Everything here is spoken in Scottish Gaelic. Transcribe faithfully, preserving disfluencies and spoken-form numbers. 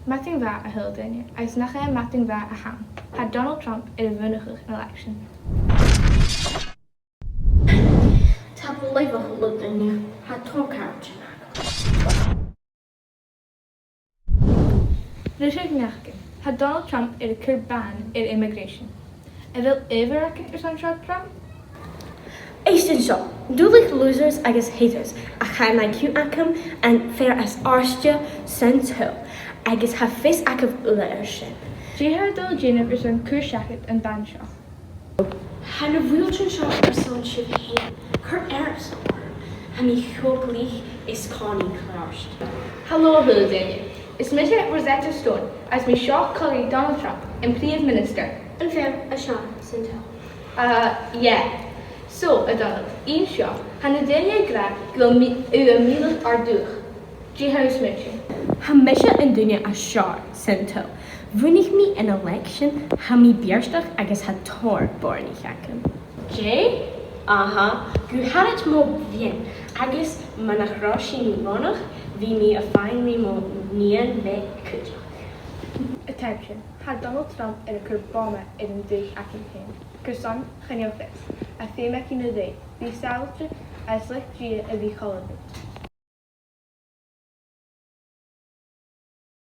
Madainn mhath, a h-uile duine, agus nach e madainn mhath a th' ann. Tha Donald Trump air a bhuannachadh an election. Tapadh leibh, a h-uile duine, tha tòrr càirdean agam. Ruith gu neach againn. Tha Donald Trump air a chur ban air immigration. A bheil adhbhar againn airson seo, Trump? Èist an seo, duilich losers agus haters, ach tha an I Q agam an fhear as àirde san t-saoghal, agus tha fios agaibh uile air sin. Dè tha thu a' dol a dhèanamh airson cur seachad an ban seo? Tha na buailtean seo airson sibh fhèin. Cuir earbsa orm. Tha mi cho glic is còmhnaidh clàrsail. Hello, a h-uile duine. Is mise Rosetta Stone, agus tha mi seo còmhla ri Donald Trump, am Prìomh Mhinistear. Am fear as fheàrr san t-saoghal. Uh, yeah. So, a Dhonald, an seo, tha na daoine ag ràdh gu bheil mi-, thu a' milleadh ar dùthaich. Dè tha thu a' smaoineachadh? Tha mise an duine as fheàrr san t-saoghal. Bhuannaich mi an election, tha mi beartach agus tha tòrr boireannaich agam. Dè? Aha, gu h-àraid mo mhiann, agus mura robh sin rònach, bha mi a' faighinn ri mo nighean bhith cuideachd. Attention, tha Donald Trump air a chur boma air an dùthaich againn fhèin. Carson? Chan eil fhios. Ach feumaidh againn a dhol. Bi sàbhailte agus leig Dia a bhith còmhla riut.